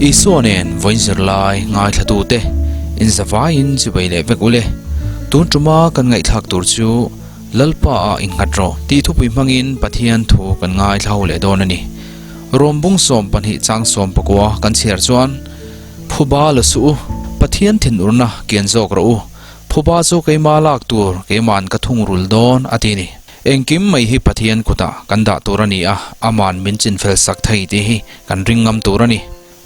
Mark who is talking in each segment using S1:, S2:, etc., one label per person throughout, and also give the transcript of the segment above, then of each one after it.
S1: Isua nen vawiin zirlai ngaithlatute inzavaiin chibai leh vek ule. Tun tuma kan ngaihthlak tur chu Lalpa ah innghat rawh tih thupui hmangin Pathian thu kan ngaithla ho leh dawn a ni. Rom bung 12 chang 19 kan chhiar chuan, Phuba la suh u, Pathian thinurna kian zawk rawh u, Phuba chu keima lak tur keima'n ka thungrul dawn a ti ni. Engkim mai hi Pathian kutah kan dah tur a ni a, Ama'n min chinfel sak thei tih hi kan ring ngam tur a ni.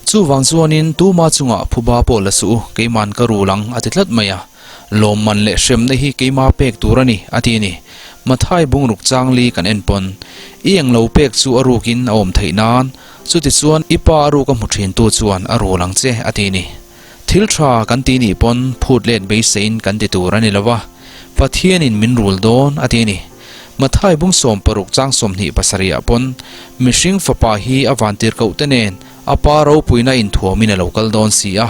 S1: Chuvang chuanin tuma chungah phuba pawh la suh u, keima'n ka rul ang a ti tlat mai a. Lawmman leh hremna hi keima pek tur a ni a ti a ni. Mathai bungruk changli kan en pawn, I englo pek chu a rukin a awm theih nan, chutichuan i pa a ruk a hmu thintu chuan a rul ang che a ti a ni. Thil tha kan ti nih pawn phut let beiseiin kan ti tur a ni lo va, Pathianin min rul dawn a ti a ni. Mathai bung 60 chang 27 ah pawn mihring fapa hi a vantir koh te nen a pa ropuina inthuamin a lo kal dawn si a,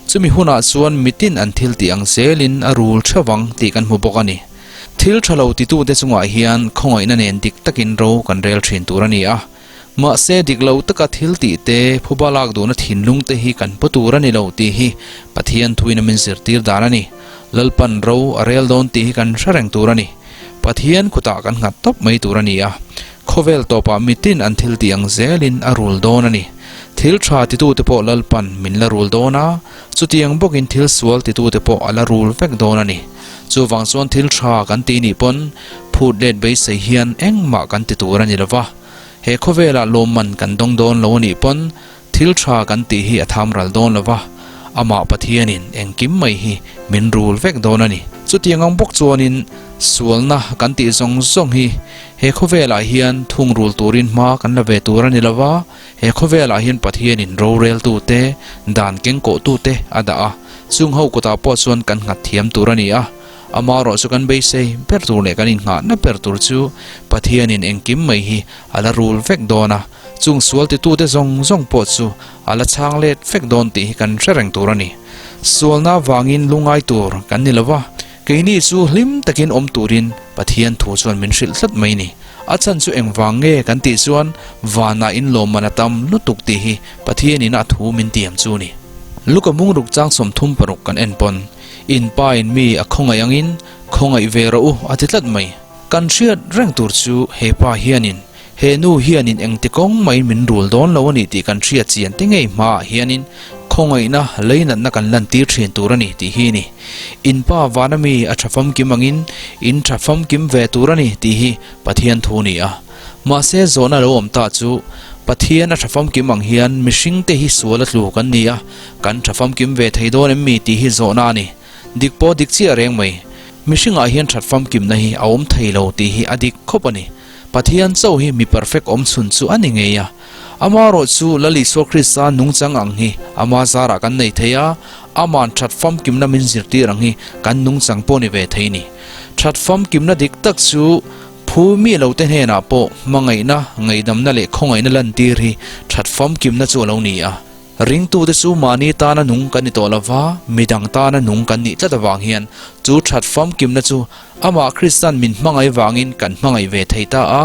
S1: chumi hunah chuan mitin an thil tih ang zelin a rul theuh ang tih kan hmu bawk a ni. Thil tha lo titute chungah hian khawngaihna nen dik takin ro kan rel thin tur a ni a. Mahse, dik lo taka thil tih te, phuba lak duhna thinlung te hi kan pu tur a ni lo tih hi Pathian thuin a min zirtir dan a ni. Lalpan ro a rel dawn tih hi kan hre reng tur a ni. Pathian kutah kan nghat tawp mai tur a ni a. Khawvel tawpah mitin an thil tih ang zelin a rul dawn a ni. Thil tha titute pawh Lalpan min la rul dawn a, chutiang bawkin thil sual titute pawh a la rul vek dawn a ni. Chuvang chuan thil tha kan tih nih pawn phut let beisei hian engmah kan ti tur a ni lo va. He khawvelah lawmman kan dawng dawn lo a nih pawn thil tha kan tih hi a tham ral dawn lo va, amah Pathianin engkim mai hi min rul vek dawn a ni. Chutiang ang bawk chuanin sualna kan tih zawng zawng hi he khawvelah hian thung rul turin hma kan la ve tur a ni lo va, he khawvelah hian Pathianin roreltute, dan kengkawhtute a dah a, chung ho kutah pawh chuan kan nghat thiam tur a ni a. Amaherawh chu kan beisei ber tur leh kan innghahna ber tur chu Pathianin engkim mai hi a la rul vek dawn a, chung sual titute zawng zawng pawh chu a la chhang let vek dawn tih hi kan hre reng tur a ni. Sualna avangin lungai tur kan ni lo va, keini chu hlim takin awm turin Pathian thu chuan min hrilh tlat mai ni. A chhan chu engvang nge kan tih chuan vanah inlawmman a tam lutuk tih hi Pathianin a thu min tiam chu ni. Luka mungruk chang 36 kan en pawn. In pa in mi a khawngaih angin khawngaih ve rawh u a ti tlat mai. Kan hriat reng tur chu he pa hianin he nu hianin engti kawng maiin min rul dawn lo a ni tih kan hriat chian te ngei hmaah hianin khawngaihna leinatna kan lantir thin tur a ni tih hi a ni. In pa vana mi a tha famkim angin in tha famkim ve tur a ni tih hi Pathian thu a ni a. Mahse zawhna lo awm ta chu Pathian a tha famkim ang hian mihringte hi sual a tlu kan ni a, Kan tha famkim ve thei dawn em mi tih hi zawhna a ni. Dik pawh dik chiah reng mai. Mihringah hian that famkimna hi a awm thei lo tih hi a dik khawp a ni. Pathian chauh hi mi perfect awm chhun chu a ni ngei a. Amaherawh chu Lal Isua Krista nungchang ang hi ama zarah kan nei thei a, ama'n that famkimna min zirtir ang hi kan nungchang pawh ni ve thei ni. That famkimna dik tak chu phu mi lo te hnenah pawh hmangaihna, ngaihdamna leh khawngaihna lantir hi that famkimna chu a lo ni a. Ringtute chu mahni tana nung kan ni tawh lo va, midang tana nung kan nih tlat avang hian chu that famkimna chu amah Kristan min hmangaih vangin kan hmangaih ve thei ta a,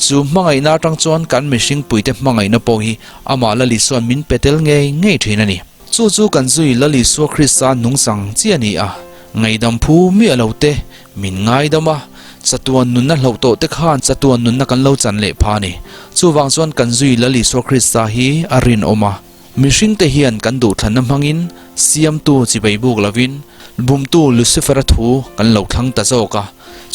S1: chu hmangaihna atang chuan kan mihringpuite hmangaihna pawh hi amah Lal Isua'n min pe tel ngei ngei thin a ni. Chu chu kan zui Lal Isua Krista nungchang chi a ni a, ngaihdam phu miah lo te min ngaidam a, chatuan nunna hloh tawh te khan chatuan nunna kan lo chan leh pha a ni. Chuvang chuan kan zui Lal Isua Krista hi a rinawm a. Mihringte hian kan duhthlanna hmangin siamtu chibei buk lovin bumtu Lucifer-a thu kan lo thlang ta zawk a.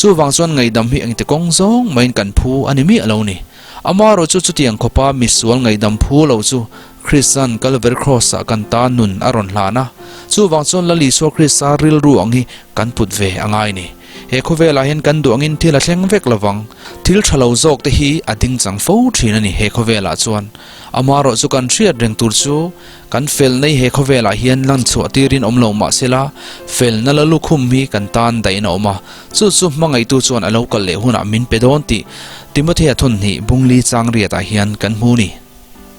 S1: Chuvang chuan ngaihdam hi engti kawng zawng maiin kan phu a ni miah lo ni. Amaherawh chu chutiang khawpa misual ngaihdam phu lo chu Krista'n Kalvari Kraws-ah kan ta nun a rawn hlan a, chuvang chuan Lal Isua Krista rilru ang hi kan put ve a ngai ni. He khawvelah hian kan duh angin thil a thleng vek lovang. Thil tha lo zawk te hi a ding chang fo thin a ni he khawvelah chuan. Amaherawh chu kan hriat reng tur chu kan fel nei he khawvelah hian lan chhuah tirin awm lo mah sela, felna la lukhum hi kan tan daih in a awm a, chu chu hmangaihtu chuan a lo kal leh hunah min pe dawn tih Timothea thawhnih bungli chang riatah hian kan hmu ni.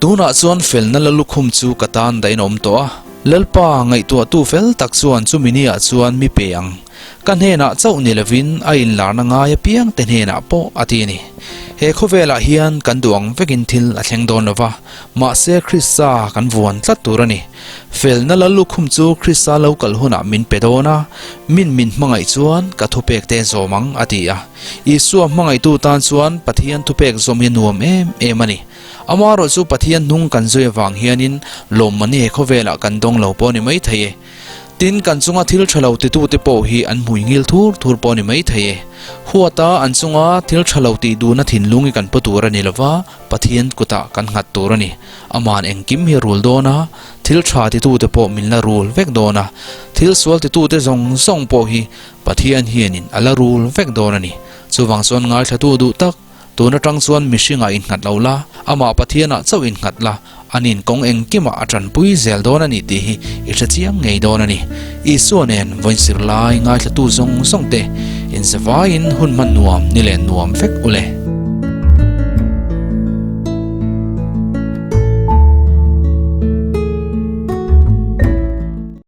S1: Tunah chuan felna la lukhum chu ka tan daih in a awm tawh a. Lalpa ngaihtuahtu fel tak chuan chumi niah chuan mi pe ang. Ka hnenah chauh ni lovin a inlarna ngai apiang te hnenah pawh a ti a ni. He khawvelah hian kan duh ang vekin thil a thleng dawn lova, mahse Krista kan vuan tlat tur a ni. Felna lal lukhum chu Krista lo kal hunah min pe dawn a, min min hmangaih chuan ka thupek te zawm ang a ti a. Isua hmangaihtu tan chuan Pathian thupek zawm hi nuam em em a ni. Amaherawh chu Pathian hnung kan zui avang hianin lawmman hi he khawvelah kan dawng lo pawh a ni maithei e. Tin, kan chunga thil tha lo titute pawh hi an hmui ngil thur thur pawh a ni maithei e. Huata an chunga thil tha lo tih duhna thinlung hi kan pu tur a ni lova, Pathian kutah kan nghat tur a ni. Aman engkim hi a rul dawn a, thil tha titute pawh min la rul vek dawn a. Thil sual titute zawng zawng pawh hi Pathian hianin a la rul vek dawn a ni. Chuvang chuan ngaithlatu duh tak. Tun atang chuan mihringah innghat lo la, amah Pathianah chauh innghat la, anin kawng engkimah a tanpui zel dawn a ni tih hi i hre chiang ngei dawn a ni. Isua nen vawinsir lai ngaithlatu zawng zawng te, inzavaiin hun hman nuam ni leh nuam vek u le.